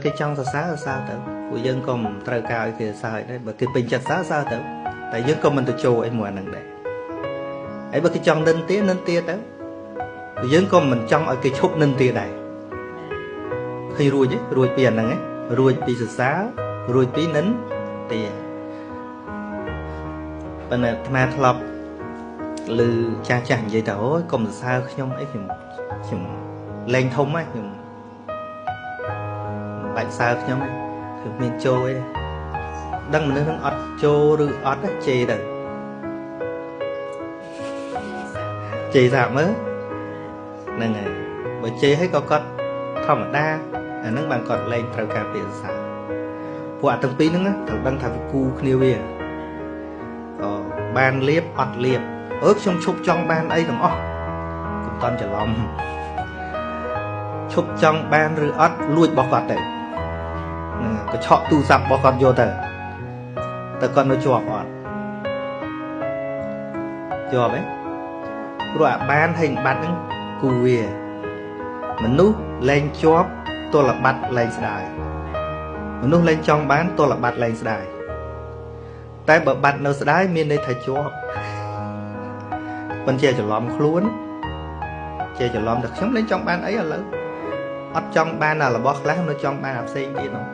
គេចង់សរសើរសរសើរទៅ ពួកយើងក៏មិនត្រូវការឲ្យគេសរសើរដែរ។ បើគេពេញចិត្តសរសើរទៅ តែយើងក៏មិនទៅចូលអីមួយអាហ្នឹងដែរ។ ហើយបើគេចង់និន្ទា និន្ទាទៅ យើងក៏មិនចង់ឲ្យគេឈប់និន្ទាដែរ។ ឃើញរួចទេ? រួចពីអាហ្នឹងឯង រួចពីសរសើរ រួចពីនិន្ទា។ ប៉ុន្តែអាត្មាធ្លាប់ឮចាស់ចាស់និយាយថា អូយកុំសរសើរខ្ញុំអី ខ្ញុំលែងធំហើយ ខ្ញុំបាច់សើខ្ញុំឯង ខ្ញុំមានចូលអីដឹង។ មនុស្សនឹងអត់ចូលឬអត់ ជេរទៅ ជេរសាកមើលហ្នឹងហើយ។ បើជេរឲ្យក៏គាត់ធម្មតា អាហ្នឹងបានគាត់លែងត្រូវការពាក្យសរសើរ។ ព្រោះអាទាំងពីរហ្នឹងត្រូវដឹងថាវាគូគ្នា វាក៏បានលៀបអត់លៀប។ អឺខ្ញុំឈប់ចង់បានអីទាំងអស់ កុំតន់ច្រឡំ ឈប់ចង់បានឬអត់ លួចរបស់គាត់ទៅហ្នឹង កញ្ឆក់ទូរស័ព្ទរបស់គាត់យកទៅ តើគាត់នៅជាប់អត់? ជាប់ទេ ព្រោះអាបានហើយបាត់ហ្នឹងគូវា។ មនុស្សលែងជាប់ទល់បាត់លែងស្ដាយ មនុស្សលែងចង់បានទល់បាត់លែងស្ដាយ តែបើបាត់នៅស្ដាយ មានន័យថាជាប់។ ប៉ុន្តែច្រឡំខ្លួន ជាច្រឡំតែខ្ញុំលែងចង់បានអីឥឡូវ អត់ចង់បានអារបស់ខ្លះ នៅចង់បានអាផ្សេងទៀតនោះ